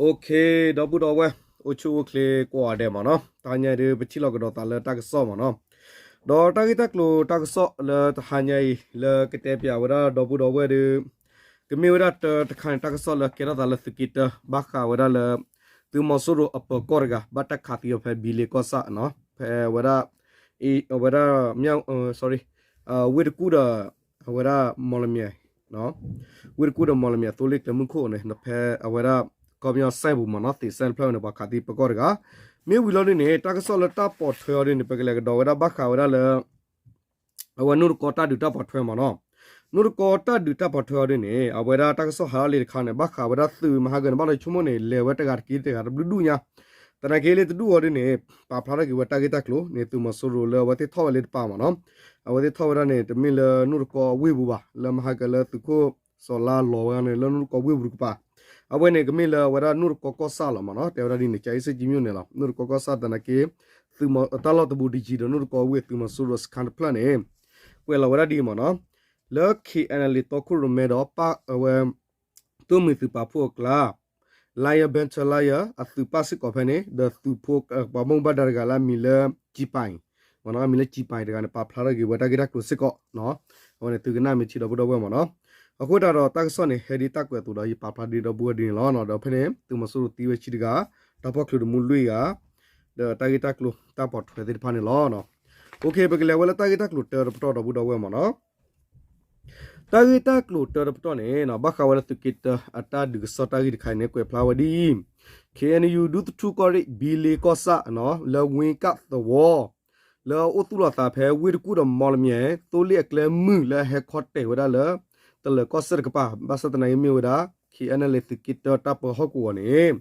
ဒီပုၢ်ဒီဝဲၢ် အိၣ်ဆူၣ်အိၣ်ချ့ကိးဂၤဒဲးမ့ၢ်နီၤ, တဟါညါအံၤဒုး ပထံၣ်လိာ်ကဒီးသးလၢတၢ်ကစီၣ်မ့ၢ်နီၤ, ဒီးတၢ်ဂ့ၢ်တၢ်ကျိၤတၢ်ကစီၣ်လၢတဟါညါအံၤ လၢကတဲပၠးဝဲဒၣ်ဒီပုၢ်ဒီဝဲၢ်ဒီး ကမ့ၢ်ဝဲဒၣ်တၢတခါန့ၣ် တၢ်ကစီၣ်လၢကဲထီၣ်သးလၢသုးက့တၢ ဘၣ်ဃးဝဲဒၣ်လၢ သုးမီၤစိရိၤအပၢၤကီၢ်တဂၤ ဘၣ်တၢ်ခးသံအီၤဖဲဘံလ့ကီၢ်ဆၣ်နီၤ, ဖဲဝဲဒၣ် အဝဲဒၣ် မ sorry ဝ့ၢ်တကူၣ်ဒီး အဝဲဒၣ်မီၣ်လမၠဲၣ် ဝ့ၢ်တကူၣ်ဒီးမီၣ်လမၠဲၣ် သိလ့ၣ်ကျဲမုၢ်ခိၣ်န့ၣ် ဖဲအဝဲဒၣ် ကီၢ်ပညီစဲပူၤမ့ၢ်နီၤ သ့ၣ်စဲတဖျၢၣ်န့ၣ် ပှၤခးသံပၢၤကီၢ်တဂၤ, မ့ၢ်ဝံၤလီၤဒ်န့ၣ် တၢ်ကစီၣ်လၢတၢ်ပိာ်ထွဲအီၤဒ်န့ၣ် ပကလဲၤကဒီးဝဲဒၣ်ဘၣ်ဃးဝဲဒၣ်လၢ အဝဲနိၣ်တကီတၢ်ဒုးတၢ်ပိာ်ထွဲမ့ၢ်နီၤ, နိၣ်တကီတၢ်ဒုးတၢ်ပိာ်ထွဲအီၤဒ်န့ၣ် အဝဲဒၣ်တၢ်ကစီၣ်ဟးထီၣ်လံတခါန့ၣ် ဘၣ်ဃးဝဲဒၣ်သုးမဟါကၢန့ၣ် ဘၣ်လီၤဆိကမိၣ်န့ၣ် လဲၤဝဲတဂၤတက့ၢ်တဂၤတဘျုးဒူၣ်ညါ, သနာ်က့လၢတဒူၣ်အီၤဒ်န့ၣ် ပာ်ဖျါထီၣ်က့ၤဝဲတၢ်ဂ့ၢ်တၢ်ကျိၤန့ၣ် သုးမီၤစိရိၤလၢအဝဲသ့ၣ်ထီၣ်ဝဲလၢတပၤမ့ၢ်နီၤ, အဝဲသ့ၣ်ထီၣ်ဝဲဒၣ်န့ၣ် တမ့ၢ်လၢနိၣ်တကီဝ့ၢ်ပူၤဘၣ် လၢမဟါကၢလၢသုးခိၣ်စီၤလါလီၤဝဲဒၣ်န့ၣ် လၢနိၣ်တကီဝ့ၢ်ပူၤတကပၤ, အဝဲန့ၣ်ကမ့ၢ်လၢအဝဲဒၣ်နိၣ်တကီကီၢ်ဆၣ်လီၤမ့ၢ်နီၤ, တဲဝဲဒၣ်ဒ်န့ၣ် ကၠၤအ့စ့ၣ်ကၠံမ့ၢ်န့ၣ်လီၤ, နိၣ်တကီကီၢ်ဆၣ်သနာ်က့ သုးမီၤတၢ်လီၢ်တဘူးတယံၤဒီးနိၣ်တကီဝ့ၢ်သုးမီၤစိရိၤစခါတဖျၢၣ်န့ၣ် ကွဲးလီၤဝဲဒၣ်ဒ်အံၤမ့ၢ်နီၤ, လၢ ခ့ၣ်အဲၣ်အလ်အ့ တီခိၣ်ရိၣ်မဲဒီး ပၢ်အဝဲ သိၣ်မှံၤသုးပာ်ဖှိၣ်အကျါ Lion Battalion အသုးပၢ်စ့ၢ်ကီးဖဲန့ၣ် ဒီးသုးဖိ ပှၤဘၣ်မူဘၣ်ဒါတဂၤလၢအမံၤလၢ ကၠံပၤအံၤ မ့ၢ်နီၤ အမံၤလၢကၠံပၤအံၤတဂၤန့ၣ် ပာ်ဖျါထီၣ်က့ၤဝဲတၢ်ဂ့ၢ်တၢ်ကျိၤစ့ၢ်ကီး, အဝဲန့ၣ်သုကနၣ်မ့ၢ်ထံဒီပုၢ်ဒီဝဲၢ်မ့ၢ်နီၤ, အဃိသတးဒီးတၢ်ကစီၣ်န့ၣ် ဟဲဒ်တၢ်ကွဲးအသိးဒီး ယပာ်ဖျါဒ်ဒီပုၢ်ဝဲၢ်ဒ်န့ၣ်လီၤ, ဒီးဖဲန့ၣ် သုးမီၤစိရိၤသံဝဲဆံတဂၤ, တၢ်ဖီၣ်ချုးတမူလွံၢ်ဂၤ, ဒီးတၢ်ဂ့ၢ်တၢ်ကျိၤတၢ်ပိာ်ထွဲသ့ၣ်တဖၣ်န့ၣ်လီၤ. ပကလဲၤဝဲလၢတၢ်ဂ့ၢ်တၢ်ကျိၤတၢတပတီၢ်ဒီပုၢ်ဒီဝဲၢ်မ့ၢ်နီၤ, တၢ်ဂ့ၢ်တၢ်ကျိၤတၢတပတီၢ်န့ၣ် ဘၣ်ဃးဝဲလၢသုးက့တၢ အတၢ်ဒုးကစီၣ်တၢ်ဂ့ၢ်တခါအံၤန့ၣ် ကွဲးဖျါဝဲဒ်အံၤ, ခ့ၣ်အဲၣ်ယူၣ် ဒူသထူၣ်ကီၢ်ရ့ၣ် ဘံလ့ကီၢ်ဆၣ် လၢဝ့ကၣ်သဝီ လၢအအိၣ်သူၣ်လီၤသးဖဲဝ့ၢ်တကူၣ်ဒီးမီၣ်လမၠဲၣ် သိလ့ၣ်အကျဲမုၢ်လၢအဟဲခီတဲာ်ဝဲဒၣ်လၢ တလၢၤကီၢ်စဲၣ်တကပၤ ဘၣ်ဆၣ်သနာ်က့မ့ၢ်ဝဲဒၣ် ခ့ၣ်အဲၣ်အလ်အ့ သုးက့တၢတၢ်ပၢဟီၣ်ကဝီၤန့ၣ်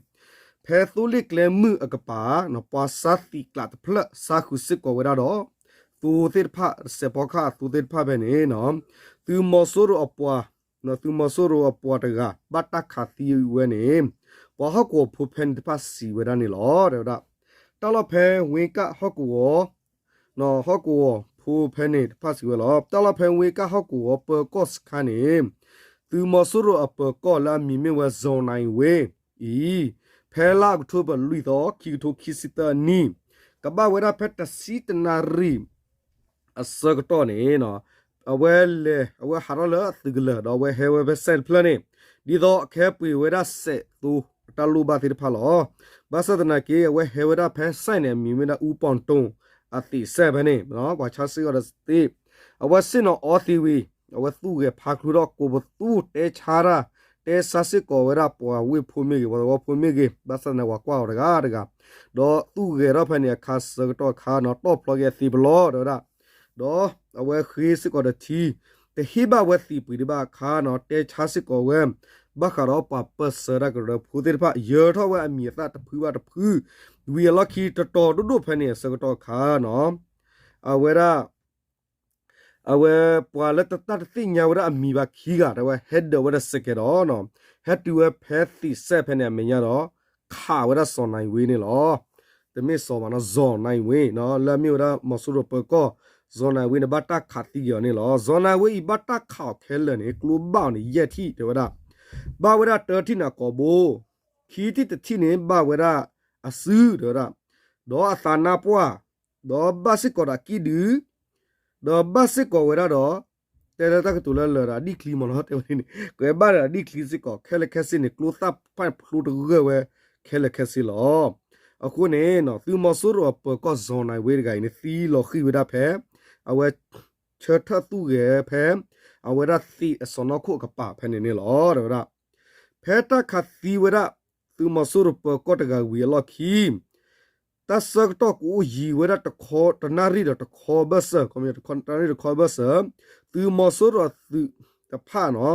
ဖဲသိလ့ၣ်ကျဲမုၢ်အကပၤ ပှၤဆါသံးကျးတဖျၢၣ် ဆါဃုာ်စ့ၢ်ကီးဝဲဒၣ်ဒီး သိသ့ၣ်တဖၣ် စဲးဖီကဟၣ်အသိသ့ၣ်တဖၣ်ဖဲန့ၣ် သုးမီၤစိရိၤအပှၤ သုးမီၤစိရိၤအပှၤတဂၤ ဘၣ်တၢ်ခးသံဝဲန့ၣ် ပှၤဟီၣ်ကဝီၤဖိဖဲန့ၣ်တဖၣ်စံးဝဲဒၣ်န့ၣ်လီၤ. တဲဝဲဒၣ် တၢ်လီၢ်ဖဲဝ့ကၣ်ဟီၣ်ကဝီၤ ဟီၣ်ကဝီၤဖိဖဲန့ၣ်တဖၣ်စံးဝဲလီၤ. တၢ်လီၢ်ဖဲဝ့ကၣ်ဟီၣ်ကဝီၤပၢၤကီၢ်စခါန့ၣ် သုးမီၤစိရိၤအပၢၤကီၢ်လၢအမံၤမ့ၢ်ဝဲ ဇီၤနံၤဝ့အံၤ ဖဲလါအီးကထိဘၢၣ်လွံၢ်သီ ခံကထိခံဆံသၢနံၣ် ကဘၣ်ဝဲဒၣ်ဖဲတဆံတနၣ်ရံၣ် အဆၢကတီၢ်န့ၣ် အဝဲလဲၤ အဝဲဟးထီၣ်လၢသုးကလၢၤ ဒီးအဝဲဟဲဝဲဖဲစဲၣ်တဖျၢၣ်န့ၣ် ဒ်သိးအကဟဲပှ့ၤဝဲဒၣ်စဲးသိအတၢ်လိၣ်ဘၣ်သ့ၣ်တဖၣ်လီၤ. ဘၣ်ဆၣ်သနာ်က့ အဝဲဟဲဝဲဒၣ်ဖဲစဲၣ်န့ၣ် အမံၤမ့ၢ်ဒၣ်အူပီၣ်တိၣ် အသ့ၣ်စဲၣ်ဖဲန့ၣ် ပှၤဆါစ့ၢ်ကီးဒီးသ့ၣ် အဝဲဆ့ၣ်နီၤအီသံဝံၤ အဝဲသူၣ်ဂဲၤဖးကျိဒီးကိးပသူတဲဆါတၢ် တဲဆါစ့ၢ်ကီးဝဲဒၣ်ပှၤဝ့ၢ်ဖိမ့ၢ်ဂ့ၤ ပှၤသဝီဖိမ့ၢ်ဂ့ၤ ဘၣ်ဆၣ်သနာ်က့ပှၤကွၢ်အီၤတဂၤတဂၤ ဒီးသူၣ်ဂဲၤထီၣ်ဖဲန့ၣ်အခါဆၢကတီၢ်အခါနီၤ တီၣ်ဖျီက့ၤအသံးပလီၢ်တဲဝဲဒၣ် ဒီးအဝဲဃ့စ့ၢ်ကီးဒီးထံ တဟ့ၣ်ဘၣ်ဝဲသံးပှ့ၤဒံးဘၣ်အခါနီၤ တဲဆါစ့ၢ်ကီးဝဲ ဘၣ်ဃးဒီးပှၤပၢၢ်ဆၢတၢ်ကရၢဖိသ့ၣ်တဖၣ် ယၢၤထီၣ်ဝဲအမံၤအသၣ်တဖုဘၣ်တဖု ဝံၤအလီၢ်ခံတတီၤဒိၣ်ဒိၣ်ဖဲန့ၣ်အဆၢကတီၢ်အခါနီၤ အဝဲဒၣ် အဝဲပှၤလၢတၢ်တသ့ၣ်ညါဝဲဒၣ်အမံၤဘၣ်ခံဂၤ တဲဝဲဟဲဒၢးဝဲဒၣ်စဲးကဲးဒီး ဟဲတုၤဝဲဖဲသ့ၣ်စဲၣ်ဖဲန့ၣ်အမဲာ်ညါဒီး ခးဝဲဒၣ်စီၤနၤဝ့န့ၣ်လီၤ. တမ့ၢ်စီၤဘၣ်နီၤ စီၤနၤဝ့ လၢအမ့ၢ်ဝဲဒၣ်မီၤစိရိၤပၢၤကီၢ် စီၤနၤဝ့န့ၣ် ဘၣ်တၢ်ခးသံက့ၤအီၤန့ၣ်လီၤ. စီၤနၤဝ့အံၤ ဘၣ်တၢ်ခးအီၤခဲလၢာ်န့ၣ် ကျိဘၣ်အီၤန့ၣ် ယဲၢ်ထံၣ်တဲဝဲဒၣ် ဘၣ်ဝဲဒၣ်တၢထံၣ်န့ၣ်အကိာ်ဘိ ခံထံၣ်တထံၣ်န့ၣ် ဘၣ်ဝဲဒၣ်အစုတဲဝဲဒၣ် ဒီးအသးနါပှၢ် ဒီးဘၣ်စ့ၢ်ကီးဒီးအကံၣ်ဒု ဒီးဘၣ်စ့ၢ်ကီးဝဲဒၣ်ဒီး တဲလၢတၢ်ကတိၤလၢလၢာ်ဒီးအဒံၣ်ချံမ့ၢ်နီၤ တဲဝဲန့ၣ် ကွဲးဘၣ်ဒီးအဒံၣ်ချံစ့ၢ်ကီး ခဲလၢာ်ခဲဆ့န့ၣ် ကျိသၣ်ဖၣ်ဖျိတဂၢၢ်ဝဲခဲလၢာ်ခဲဆ့လီၤ. အဃိန့ၣ် သုးမီၤစိရိၤအပၢၤကီၢ်စီၤနၤဝ့တဂၤအံၤန့ၣ် သံလီၤဃံၤဝဲဒၣ်ဖဲ အဝဲ ဆၢထၢၣ်သူၣ်ဂဲၤဖဲ အဝဲဒၣ်သ့ၣ်အစီၢ်နီၤခိၣ်အကပၤဖဲန့ၣ်န့ၣ်လီၤ တဲဝဲဒၣ် ဖဲတၢ်ခးသံဝဲဒၣ် သုးမီၤစိရိၤပၢၤကီၢ်တဂၤဝံၤအလီၢ်ခံ တၢ်ဆၢကတီၢ်ကအိၣ်ယံၤဝဲဒၣ်တနၣ်ရံၣ်ဒီးတခီဘၢၣ်စၢၤ တနၣ်ရံၣ်တခီဘၢၣ်စၢၤ သုးမီၤစိရိၤအသုးတဖၣ်နီၤ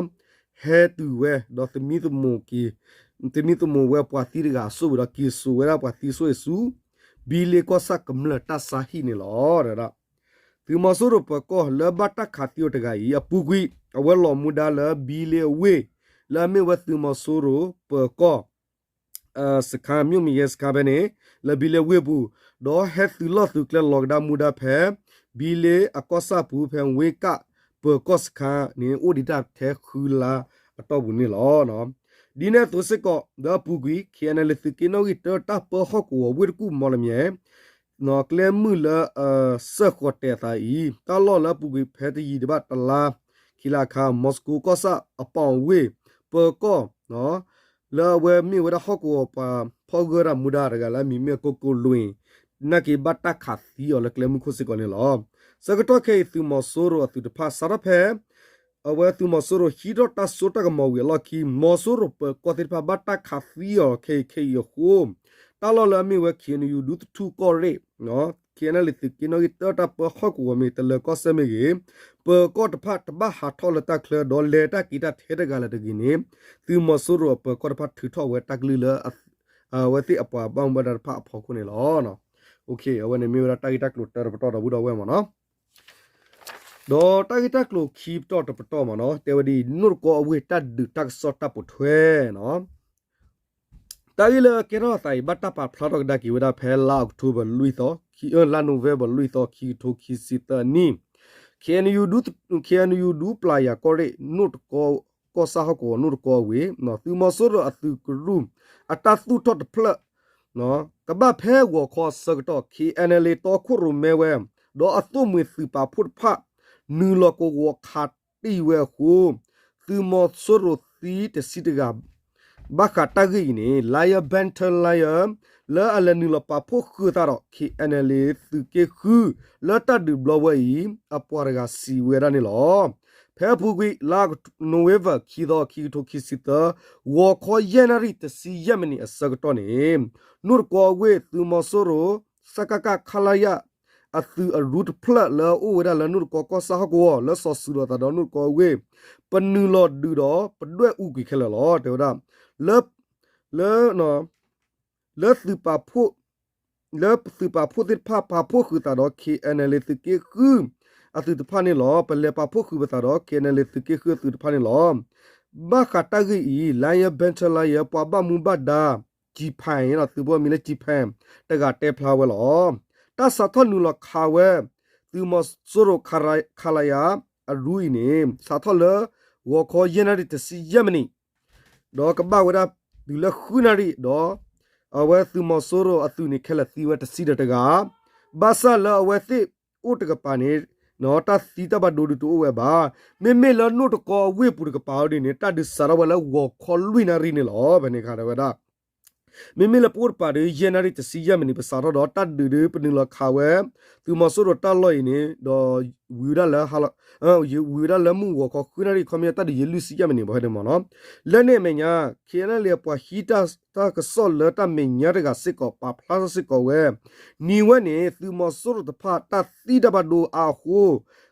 ဟဲတုၤဝဲ ဒီးသမံသမိးက့ၤ သမံသမိးဝဲပှၤသံတဂၤအစိၣ်ဝံၤဒီး က့ၤစိာ်ဝဲဒၣ်ပှၤသံစိၣ်အစု ဘံလ့ကီၢ်ဆၣ်ကမျၢၢ်တၢ်ဆါဟံၣ်န့ၣ်လီၤ. ဒီး သုးမီၤစိရိၤပၢၤကီၢ်လၢဘၣ်တၢ်ခးသံအီၤတဂၤအံၤ အပူၤကွံာ် အဝဲလီၤမူဒါလၢဘံလ့အဝ့ၢ် လၢအမ့ၢ်ဝဲသုးမီၤစိရိၤပၢၤကီၢ် စခါ မြို့မရဲစခါဖဲန့ၣ် လၢဘံလ့ဝ့ၢ်ပူၤ ဒီးဟဲသုးလီၢ်သုးကျဲလီၤကဒါမူဒါဖဲ ဘံလ့အကီၢ်ဆၣ်ပူၤဖဲဝ့ကၣ်ပၢၤကီၢ်စခါန့ၣ် အိၣ်ဒံးတၢ်ထဲဃုလါအတီၢ်ပူၤန့ၣ်လီၤ. ဒ်န့ၣ်အသိးစ့ၢ်ကီး ဒီးအပူၤကွံာ် KNLA သုးက့နီၣ်ဂံၢ်တၢတၢ်ပၢဟီၣ်ကဝီၤဝ့ၢ်တကူၣ်မီၣ်လမၠဲၣ် ကျဲမုၢ်လၢအစၢၢ်ဃီၤတဲာ်အသးအံၤ တၢ်လီၢ်လၢအပူၤကွံာ်ဖဲတယံာ်တဘၣ်တလါ ခံလါအခါ မီၤစကိၤကီၢ်ဆၣ်အပီၣ်ဝ့ၢ် ပၢၤကီၢ် လၢအဝဲမ့ၢ်ဝဲဒၣ်ဟီၣ်ကဝီၤပှၤဖီၣ်ဂၢၢ်တၢ်မူဒါတဂၤလၢအမံၤမ့ၢ် ကိကိလိၤ နာ်က့ဘၣ်တၢ်ခးသံအီၤလၢကျဲမုၢ်ခိၣ်စ့ၢ်ကီးန့ၣ်လီၤ. ဆၢကတီၢ်ခဲအံၤ သုးမီၤစိရိၤအသုးတဖၣ် စးထီၣ်ဖဲ အဝဲသုးမီၤစိရိၤဟံးထီၣ်တၢ်စိတၢ်ကမီၤဝံၤအလီၢ်ခံ မီၤစိရိၤပၢၤကီၢ်သ့ၣ်တဖၣ်ဘၣ်တၢ်ခးသံအီၤခဲအံၤခဲအံၤအဃိ တၢ်လီၢ်လၢအမ့ၢ်ဝဲ ခ့ၣ်အဲၣ်ယူၣ် ဒူသထူၣ်ကီၢ်ရ့ၣ် ခ့ၣ်အဲၣ်ယူၣ် သုးက့နီၣ်ဂံၢ်တၢတၢ်ပၢဟီၣ်ကဝီၤမ့ၢ် တလၢၤကီၢ်စဲၣ်မ့ၢ်ဂ့ၤ ပၢၤကီၢ်တဖၣ်တဘၣ်ဟးထီၣ်လၢတၢ်ချၢ ဒီးလဲၤတၢ်က့ၤတၢ်ထဲတဂၤလၢၤတဂ့ၤန့ၣ် သုးမီၤစိရိၤအပၢၤကီၢ်တဖၣ်ထုးထီၣ်ဝဲတၢ်ကလုၢ်လၢ အဝဲသ့ၣ်အပှၤဘၣ်မူဘၣ်ဒါတဖၣ်အဖီခိၣ်န့ၣ်လီၤ. အဝဲန့ၣ်မ့ၢ်ဝဲဒၣ်တၢ်ဂ့ၢ်တၢ်ကျိၤတၢတပတီၢ်ဒီပုၢ်ဒီဝဲၢ်မ့ၢ်နီၤ. ဒီးတၢ်ဂ့ၢ်တၢ်ကျိၤခံပတီၢ်တပတီၢ်မ့ၢ်နီၤ တဲဝဲဒ်အံၤ နိၣ်တကီအဝ့ၢ်တၢ်ဒုးတၢ်ကစီၣ်တၢ်ပိာ်ထွဲနီၤ တၢ်ဂ့ၢ်လၢကဲထီၣ်အသးအံၤ ဘၣ်တၢ်ပာ်ဖျါထီၣ်ကဒါက့ၤဝဲဒၣ်ဖဲလါအီးကထိဘၢၣ်လွံၢ်သီ လါနိၣ်ဝ့ဘၢၣ်လွံၢ်သီ ခံကထိခံဆံသၢနံၣ် ခ့ၣ်အဲၣ်ယူၣ် ဒူပျၢ်ယၤကီၢ်ရ့ၣ် နိၣ်တကီ ကီၢ်ဆၣ်ဟီၣ်ကဝီၤနိၣ်တကီအဝ့ၢ် သုးမီၤစိရိၤအသုးကရူၢ် အတၢ်သူၣ်ထီၣ်တဖျၢၣ် ကဘၣ်ဖဲဂီၤခီအဆၢကတီၢ် ခ့ၣ်အဲၣ်ယူၣ် တီခိၣ်ရိၣ်မဲဝဲ ဒီးအသိၣ်မှံၤသုးပာ်ဖှိၣ်တဖၣ် နုာ်လီၤကဝီၤခးတံၢ်ဝဲအဃိ သုးမီၤစိရိၤသံတဆံတဂၤ ဘၣ်ဃးတၢ်ဂ့ၢ်အံၤန့ၣ် Lion Battalion လၢအလဲၤနုာ်လီၤပာ်ဖှိၣ်ဃုာ်သးဒီး ခ့ၣ်အဲၣ်ယူၣ် သုးက့ဃု လၢတၢ်ဒုးဘျီဝဲအံၤ အပှၤတဂၤစံးဝဲဒၣ်န့ၣ်လီၤ. ဖဲအပူၤကွံာ် လါနိၣ်ဝ့ဘၢၣ်ခံသီ ခံကထိခံဆံသၢ ဂီၤခီယဲၢ်နၣ်ရံၣ်တဆံယဲၢ်မံးနံးအဆၢကတီၢ်န့ၣ် နိၣ်တကီအဝ့ၢ် သုးမီၤစိရိၤ စကခ ခလရ အသုးအရူတဖျၢၣ်လၢအအိၣ်ဝဲဒၣ်လၢနိၣ်တကီကီၢ်ဆၣ်ဟီၣ်ကဝီၤ လၢစီၤစုၤလီၤသးဒီးနိၣ်တကီအဝ့ၢ် ပနုာ်လီၤဒုးဒီးပဒွဲၣ်အူကွံာ်ခဲလၢာ်လီၤ. တဲဝဲဒၣ် လၢ လၢ လၢသုးပာ်ဖှိၣ် လၢသုးပာ်ဖှိၣ်သ့ၣ်တဖၣ်ပာ်ဖှိၣ်ဃုာ်သးဒီး ခ့ၣ်အဲၣ်ယူၣ် သုးက့ဃု အသုးတဖၣ်န့ၣ်လီၤ. ပလဲၤပာ်ဖှိၣ်ဃုာ်ပသးဒီး ခ့ၣ်အဲၣ်ယူၣ် သုးက့ဃုအသုးတဖၣ်န့ၣ်လီၤ. ဘၣ်ဃးတၢ်ဂ့ၢ်အံၤ Lion Battalion ပှၤဘၣ်မူဘၣ်ဒါ ကၠံၣ်ဖၣ် သုးဖိအမံၤလၢကၠံၣ်ဖၣ် တဂၤတဲဖျါဝဲလီၤ. တၢ်စးထီၣ်နုာ်လီၤခးဝဲ သုးမီၤစိရိၤ ခလရ အရူအံၤန့ၣ် စးထီၣ်လၢ ဂီၤခီယဲၢ်နၣ်ရံၣ်တဆံယဲၢ်မံးနံး ဒီးကဘၣ်ဝဲဒၣ်တုၤလၢဃုနၣ်ရံၣ်ဒီး အဝဲသုးမီၤစိရိၤအသုးန့ၣ် ခဲလၢာ်သံဝဲတဆံဒီးတဂၤ ဘၣ်ဆၣ်လၢအဝဲသ့ၣ်အိၣ်တကပၤန့ၣ် တၢ်သံတၢ်ဘၣ်ဒိဒုးတအိၣ်ဝဲဘၣ်. မ့မ့ၢ်လၢနိၣ်တကီအဝ့ၢ်ပူၤတကပၤအီၤဒ်န့ၣ် တၢ်ဒုးစးထီၣ်ဝဲလၢဂီၤခီလွံၢ်နၣ်ရံၣ်န့ၣ်လီၤ. ဖဲန့ၣ်အခါဒီးဝဲဒၣ် မ့မ့ၢ်လၢပအိၣ်တပၤဒီး ယဲၢ်နၣ်ရံၣ်တဆံယဲၢ်မံးနံး ပစးထီၣ်ဒီးတၢ်ဒုးဒီး ပနုာ်လီၤခးဝဲ သုးမီၤစိရိၤတၢ်လီၢ်အံၤန့ၣ် ဒီးဝံၤဝဲဒၣ်လၢ ဝံၤဝဲဒၣ်လၢမုၢ်ဂီၤခီဃုနၣ်ရံၣ် ခီပညီတၢ်ဒုးယဲၢ်လွံၢ်ဆံယဲၢ်မံးနံး ဘၣ်ဖဲန့ၣ်မ့ၢ်နီၤ. လၢန့ၣ်အမဲာ်ညါ ခ့ၣ်အဲၣ်ယူၣ် အပှၤဟံးတၢ်ကစီၣ်လၢတၢ်မဲာ်ညါတဂၤစ့ၢ်ကီး ပာ်ဖျါထီၣ်စ့ၢ်ကီးဝဲ နံၤဝဲန့ၣ် သုးမီၤစိရိၤတဖၣ်တၢ်သံတၢ်ဘၣ်ဒိအါအဃိ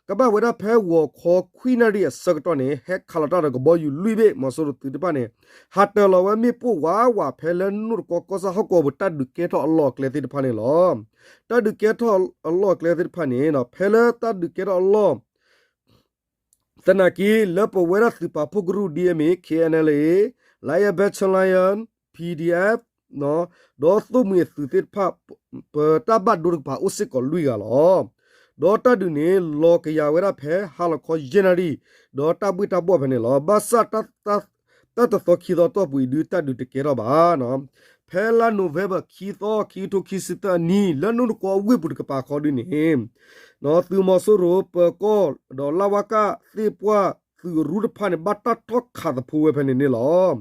ကဘၣ်ဝဲဒၣ်ဖဲဂီၤခီခွံနၣ်ရံၣ်အဆၢကတီၢ်န့ၣ် ဟဲခးလီၤတၢ်ဒီးကဘီယူၤလွံၢ်ဘ့ၣ် မီၤစိရိၤသုးတဖၣ်န့ၣ် ဟးတၢၤလီၤဝဲမ့ၣ်ပိၢ်ဝးဝး ဖဲလၢနိၣ်တကီကီၢ်ဆၣ်ဟီၣ်ကဝီၤပူၤ တၢ်ဒုးကဲထီၣ်အလီၢ်အကျဲသ့ၣ်တဖၣ်န့ၣ်လီၤ. တၢ်ဒုးကဲထီၣ်အလီၢ်အကျဲသ့ၣ်တဖၣ်န့ၣ် ဖဲလၢတၢ်ဒုးကဲထီၣ်အလီၢ် သနာ်က့ လၢပဝဲဒၣ်သုးပာ်ဖှိၣ်ကရူၢ်ဒ်အမ့ၢ် ခ့ၣ်အဲၣ်ယူၣ် Lion Battalion ပီၣ်ဒီၣ်အၣ် ဒီးသိၣ်မှံၤအသုးသ့ၣ်တဖၣ် ပတၢ်ဘၣ်ဒိတကပၤအိၣ်စ့ၢ်ကီးလွံၢ်ဂၤလီၤ. ဒီးတၢ်ဒုးန့ၣ် လီၤကယၤဝဲဒၣ်ဖဲဟါလီၤခီယဲၢ်နၣ်ရံၣ် ဒီးတၢ်ဘှ့ၣ်တၢ်ဘှီၣ်ဖဲန့ၣ်လီၤ. ဘၣ်ဆၣ် တၢ်တသီခံသီတီၢ်ပူၤအံၤဒုး တၢ်ဒုးတကဲထီၣ်ဘၣ်. ဖဲလါနိၣ်ဝ့ဘၢၣ်ခံသီ ခံကထိခံဆံသၢနံၤ လၢနိၣ်တကီအဝ့ၢ်ပူၤတကပၤခီဒ်န့ၣ် သုးမီၤစိရိၤ ပၢၤကီၢ် ဒီးလါဝါကၣ်သ့ၣ်ပှၢ်သုးအရူတဖၣ်န့ၣ် ဘၣ်တၢ်ထီၣ်ခးသဖိဝဲဖဲန့ၣ်န့ၣ်လီၤ.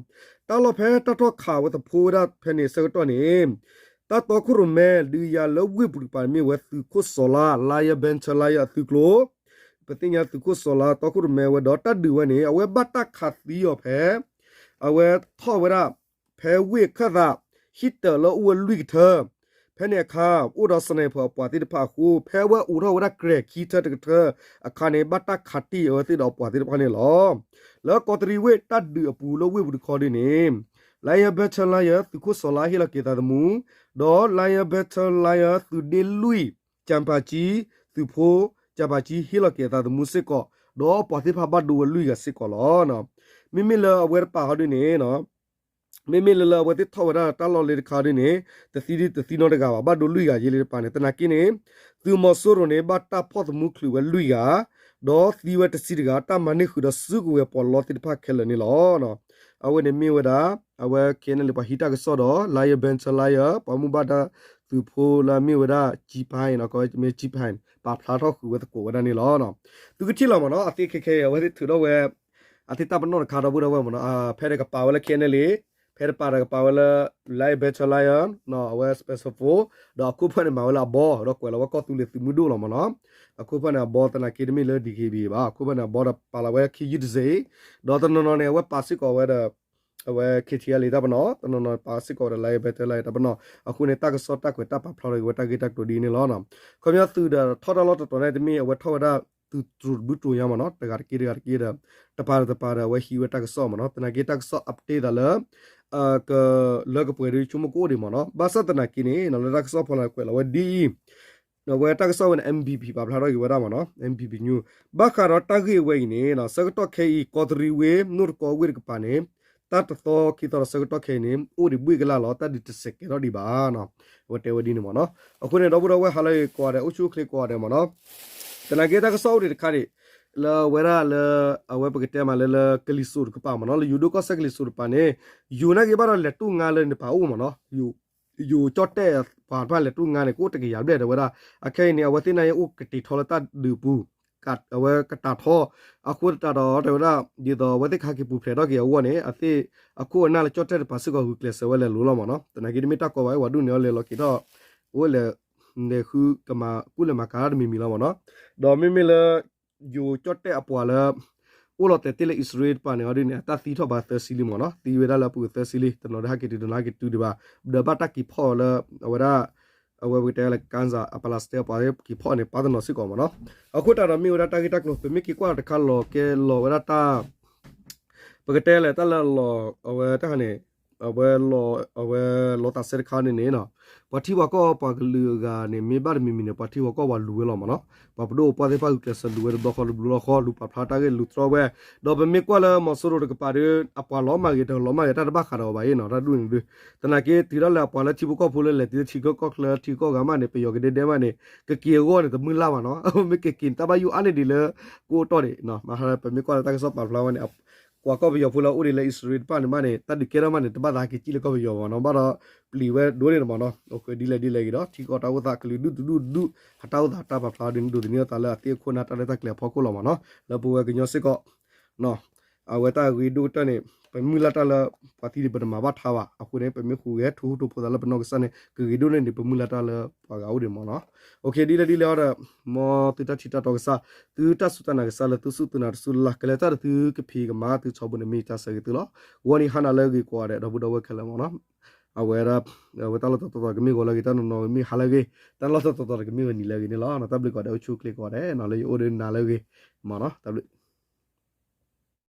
တၢ်လီၢ်ဖဲတၢ်ထီၣ်ခးဝဲသဖိဝဲဒၣ်ဖဲန့ၣ်အဆၢကတီၢ်န့ၣ် တၢ်တီခိၣ်ရိၣ်မဲဒုးယၤလၢဝ့ၢ်ပူၤတကပၤန့ၣ်မ့ၢ်ဝဲသုးခိၣ်စီၤလါ Lion Battalion အသုးကျိၤ ပသ့ၣ်ညါသုးခိၣ်စီၤလါတီခိၣ်ရိၣ်မဲဝဲဒီးတၢ်ဒုးဝဲန့ၣ် အဝဲဘၣ်တၢ်ခးသံအီၤဖဲ အဝဲထီၣ်ဝဲဒၣ် ဖဲဝ့ၢ်အခၢၣ်သး ဟံၣ်တၢးလၢအိၣ်ဝဲလွံၢ်ကထၢ ဖဲန့ၣ်အခါ အိၣ်ဒီး sniper အပှၤသ့ၣ်တဖၣ်အဃိ ဖဲအဝဲအိးထီၣ်ဝဲဒၣ်ကြဲၤခံထၢတကထၢအခါန့ၣ် ဘၣ်တၢ်ခးတံၢ်အဝဲသ့ၣ်ဒီးအပှၤသ့ၣ်တဖၣ်န့ၣ်လီၤ. လၢကီးတရံးဝ့ၢ်တၢ်ဒုးအပူၤလၢဝ့ၢ်ပူၤတခီဒ်န့ၣ် Lion Battalion သုးခိၣ်စီၤလါဟ့ၣ်လီၤက့ၤအသးသမူ ဒီး Lion Battalion သုးဒ့လွံၢ် ကၠၣ်ပၤကၠံ သုးဖိ ကၠၣ်ပၤကၠံ ဟ့ၣ်လီၤက့ၤအသးသမူစ့ၢ်ကီး ဒီးပှၤသ့ၣ်တဖၣ်ဘၣ်ဒိဝဲလွံၢ်ဂၤစ့ၢ်ကီးလီၤ. မ့မ့ၢ်လၢအဝဲတပၤဟီဒ်န့ၣ် မ့မ့ၢ်လၢလၢအဝဲသ့ၣ်ထီၣ်ဝဲဒၣ်တၢ်လီၢ်လၢတခါဒ်န့ၣ် တသံဒ်တသံနီတဂၤဘၣ် ဘၣ်ဒိလွံၢ်ဂၤယဲလၢတပၤန့ၣ် သနာ်က့န့ၣ် သုးမီၤစိရိၤန့ၣ် ဘၣ်တၢ်ဖီၣ်သမူချုးဝဲလွံၢ်ဂၤ ဒီးသံဝဲတဆံတဂၤ တၢ်မၤန့ၢ်ဃုာ်ဒီးစုကဝဲၤပှၤလီသ့ၣ်တဖၣ်ခဲလၢာ်န့ၣ်လီၤ. အဝဲန့ၣ်မ့ၢ်ဝဲဒၣ် အဝဲ ခဲအံၤန့ၣ် ပှၤဟံးတၢ်ကစီၣ်ဒီး Lion Battalion ပှၤမူဘၣ်တၢ်သုးဖိလၢအမ့ၢ်ဝဲဒၣ် ကၠံဖဲန့ၣ် ကမ့ၢ်ကၠံဖဲန့ၣ် ပာ်ဖျါထီၣ်ဃုာ်ဝဲသကိးဝဲဒၣ်န့ၣ်လီၤ. သုကထံၣ်လီၤမ့ၢ်နီၤ အသ့ခဲခဲအံၤ အဝဲသ့ၣ်ထုးထီၣ်ဝဲ အသ့ၣ်တၢ်ပနီၣ်တခါဒီပုၢ်ဒီဝဲၢ်မ့ၢ်နီၤ ဖဲတကပၤဝဲလၢ ခဲအံၤန့ၣ် ဖဲတပၤဒီးကပၤဝဲလၢ Lion Battalion အဝဲ Special Force ဒီးအခိၣ်ဖၢၣ်န့ၣ်မၤဝဲလၢအဘီ ဒီးကွဲးလီၤဝဲကီၢ်သူလ့ၤသုးမုၢ်ဒိၣ်လီၤမ့ၢ်နီၤ. အခိၣ်ဖၢၣ်န့ၣ်အဘီသနာ်က့တမ့ၢ်လၢ D K B A ဘၣ် အခိၣ်ဖၢၣ်န့ၣ်အဘီဒီးပာ်လီၤဝဲခံယုၢ်တစ့ၢ် ဒီးတနီၤနီၤန့ၣ် အဝဲပာ်စ့ၢ်ကီးဝဲဒီး အဝဲ K T L တၢ်ပနီၣ် တနီၤနီၤပာ်စ့ၢ်ကီးဝဲဒီး Lion Battalion တၢ်ပနီၣ် အဃိန့ၣ် တၢ်ကစီၣ်တၢ်ကွဲးတၢ်ပာ်ဖျါထီၣ်က့ၤဝဲတၢ်ဂ့ၢ်တၢ်ကျိၤဒ်အံၤန့ၣ်လီၤ. ခီပညီသုးဒီးထီၣ်တၢ်လီၢ်တတီၤန့ၣ် တမ့ၢ်အဝဲထီၣ်ဝဲဒၣ်သုးတြူးတဘုတြူးညါမ့ၢ်နီၤ တဂၤတက့ၢ်တဂၤတက့ၢ်ဒီး တပၤဒီးတပၤဒီးအဝဲဟံးဝဲတၢ်ကစီၣ်မ့ၢ်နီၤ သနာ်က့တၢ်ကစီၣ် update သးလၢ ကလၢကပှဲၤဒီးဆိကမိၣ်ကအိၣ်ဒံးမ့ၢ်နီၤ ဘၣ်ဆၣ်သနာ်က့န့ၣ် လၢတၢ်ကစီၣ်ဖီလာ်ကွဲးလီၤဝဲဒ်အံၤ အဝဲတၢ်ကစီၣ်ဝဲန့ၣ် M P P ပာ်ဖျါထီၣ်က့ၤဝဲဒၣ်မ့ၢ်နီၤ M P P News ဘၣ်ဃးဒီးတၢ်ဂ့ၢ်ဝဲအံၤန့ၣ် ဆၢကတီၢ်ခဲအံၤ ကီးတရံးဝ့ၢ် နိၣ်တကီဝ့ၢ်တကပၤန့ၣ် တၢ်တသီခံသီဒီးဆၢကတီၢ်ခဲအံၤန့ၣ် အိၣ်ဒံးဘှ့ၣ်ကလာ်လီၤ တၢ်ဒုးတစဲးကဲထီၣ်ဒံးဘၣ်နီၤ အဝဲတဲဝဲဒ်န့ၣ်မ့ၢ်နီၤ အဃိန့ၣ် ဒီပုၢ်ဒီဝဲၢ်ဟးလၢအဂ့ၤကိးဂၤဒဲး အိၣ်ဆူၣ်အိၣ်ချ့ကိးဂၤဒဲးမ့ၢ်နီၤ သနာ်က့တၢ်ကစီၣ်အိၣ်ဒံးတခါဒံး လၢအဝဲဒၣ်လၢ အဝဲပကတဲမးလၢလၢကလံၤစိးတကပၤမ့ၢ်နီၤ လၢယိၤဒိၣ်ကီၢ်စဲၣ်ကလံၤစိးတကပၤန့ၣ် ယိၤနာ်က့ဘၣ်ဒီးလဲၤတူၢ်ငါလၢန့ၣ်ပာ်အိၣ်မ့ၢ်နီၤ ယိၤကၠီၣ်တဲၣ်ပှၤတဖၣ်လဲၤတူၢ်ငါန့ၣ် ကအိၣ်တကယၤဘျဲၣ်တဲဝဲဒၣ် အခဲအံၤန့ၣ် အဝဲသ့ၣ်နာ်က့အိၣ်ကတ့ၤထီလၢတၢ်ဒုးပူၤ အဝဲကတၢ်ထီ အဃိသတးဒီးတဲဝဲဒၣ် ဒ်သိးအဝဲသ့ၣ်ကဟဲက့ၤပူၤဖျဲးထီၣ်က့ၤအဂီၢ်န့ၣ် အသ့ၣ်အခိၣ်အနၢ်လၢကၠီၣ်တဲၣ်တပၤစ့ၢ်ကီးဂုာ်ကျဲးစၢးဝဲလဲၤလိၤလီၤမ့ၢ်နီၤ သနာ်က့တမ့ၢ်တၢ်ကီဘၣ် ဝဲဒူၣ်န့ၣ်အီၤလဲၤလီၤက့ၤထီၣ် အိၣ်လဲၤ လဲၤဃုကမၤ ကူၣ်လဲၤမၤကၤတၢ်တမံၤမံၤလီၤမ့ၢ်နီၤ ဒီးမ့မ့ၢ်လၢ ယိၤကၠီၣ်တဲၣ်အပှၤလၢ အိၣ်လီၤတဲာ်တ့ၢ်လၢအံၣ်စရ့လးတပၤန့ၣ်အီၤဒ်န့ၣ် အတၢ်သံထီၣ်ဘၣ်သၢဆံလံမ့ၢ်နီၤ သံဝဲဒၣ်လၢအပူၤသၢဆံလံ တနီၤဒုးဟဲက့ၤတုၤ တနီၤဟဲက့ၤတုၤဒံးဘၣ် ဒီးဘၣ်တၢ်က့ၤဖီၣ်လၢ အဝဲဒၣ် အဝဲပကတဲလၢ Gaza အ Palestine အပှၤက့ၤဖီၣ်န့ၣ် ပာ်တနီၤစ့ၢ်ကီးမ့ၢ်နီၤ အဃိသတးဒီးမ့ၢ်ဝဲဒၣ်တၢ်ဂ့ၢ်တၢ်ကျိၤ ပမ့ၢ်က့ၤကွၢ်တခါလီၤကဲလီၤဝဲဒၣ်တၢ် ပကတဲလဲၣ်တၢ်လၢအလီၤ အဝဲတၢ်န့ၣ် အဝဲလီၤ အဝဲလီၤသးစဲတခါန့ၣ်န့ၣ် ပှၤထံပှၤကီၢ်ပှၤကလုာ်အဂၤန့ၣ် မ့ၢ်ဘၣ်တမံၤမံၤန့ၣ် ပှၤထံပှၤကီၢ်ပှၤလူၤဝဲလီၤမ့ၢ်နီၤ ပှၤပဒိၣ်ပှၢ်သ့ၣ်တဖၣ်ဂုာ်ကျဲးစၢးလူၤဝဲတဘျီဃီတဘျီဃီ လူၤပာ်ဖျါတၢ်ဂ့ၢ်လူၤတြီဝဲ ဒီးပမ့ၢ်ကွၢ်လၢမီၤစိရိၤတကပၤဒီး အပှၤလီၤမၢ်ဂ့ၤ တလီၤမၢ်ဂ့ၤ တၢ်တဘၣ်ဃးဒီးအီၤဘၣ်အံၤနီၤ တၢ်ဒူၣ်န့ၣ်ဒုး သနာ်က့တုၤဒၣ်လဲာ်အပှၤလၢထံဖိကီၢ်ဖိလၢ လဲၤတုၤလၢထံကီၢ်ချၢထံကီၢ်ဂၤမးန့ၣ် ပယီၤကဒဲဒဲမးန့ၣ် ကက့ၤအဂီၢ်န့ၣ် တမုၢ်လၢ်ဘၣ်နီၤ မ့ၢ်ကက့ၤန့ၣ် တၢ်ဘၣ်ယိၣ်အါန့ၢ်ဒံးလၢ ကအိၣ်တီၢ်ဒံး ပမ့ၢ်ကွၢ်လၢတၢ်ကစီၣ်ပာ်ဖျါဝဲန့ၣ် ကွၢ်ကီၢ်ပယီၤဖိလၢအအိၣ်ဒံးလၢအံၣ်စရ့လးတဖၣ်န့ၣ်မးန့ၣ် တၢ်ဒုးကဲထီၣ်မးန့ၣ် တဘၣ်သးက့ၤစံၣ်လၢကီၢ်ပယီၤဘၣ်နီၤ ဘၣ်ဒီးပျံၤဝဲဒိၣ်န့ၣ်မ့ၢ်နီၤ ဒ်လဲၣ်ဒ်လဲၣ်ဂ့ၤဒီး ထံကီၢ်တၢ်အိၣ်သးကလုာ်ဒူၣ်တဒူၣ်ဒူၣ် အတၢ်အိၣ်သးတၢ်ပာ်ဖျါဒ်န့ၣ် ဒိးသန့ၤအသးလၢအသ့အခိၣ်အနၢ်တၢ်ရဲၣ်တၢ်ကျဲၤအဖီခိၣ်လီၤမ့ၢ်နီၤ လၢပဝဲကညီစ့ၢ်ကီး အဝဲတၢ်ဂ့ၤဒိၣ်ကတၢၢ်န့ၣ် ပမုၢ်လၢ်တၢ်လၢ ပှၤသံန့ၣ် ပတမၤဘၣ်ထါဘၣ် အဃိန့ၣ် ပမ့ၢ်ဟူးဂဲၤထူထူဖိသးလၢပနီၢ်ကစၢ်န့ၣ် ကဂ့ၤဒိၣ်န့ၢ်ဒံး ပမုၢ်လၢ်တၢ်လၢပှၤဂၤအိၣ်ဒံးမ့ၢ်နီၤ ဒ်လဲၣ်ဒ်လဲၣ်အီၤဒီး မ်သုတၢ်ထံၣ်တၢ်တီကစၢ် သုတၢ်စူၢ်တၢ်နာ်ကစၢ်လၢသုစူၢ်သုနာ်တစူၢ်လၢ် ကလဲၤတၢ်ဒီးသုကဖံးကမၤသုထီဘိန့ၣ် မ့ၢ်တၢ်ဆၢဂ့ၤသုလီၤ ဂီၤနံၤဟါနၤလၢအဂ့ၤကိးဂၤဒဲး ဒီပုၢ်ဒီဝဲၢ်ခဲလၢာ်မ့ၢ်နီၤ အဝဲဒၣ် အဝဲတၢ်လီၢ်တတီၤတီၤကမ့ၢ်ဂီၤလၢအဂ့ၤ တၢ်နီၤနီၤကမ့ၢ်ဟါလၢအဂ့ၤ တၢ်လီၢ်တတီၤတီၤကမ့ၢ်ဝဲနံၤလၢအဂ့ၤန့ၣ်လီၤ တၢ်ဘျုးကိးဂၤဒဲး အိၣ်ဆူၣ်အိၣ်ချ့ကိးဂၤဒဲး လၢယအိၣ်ဒီးနၤလၢအဂ့ၤ မ့ၢ်နီၤ တၢ်ဘျုး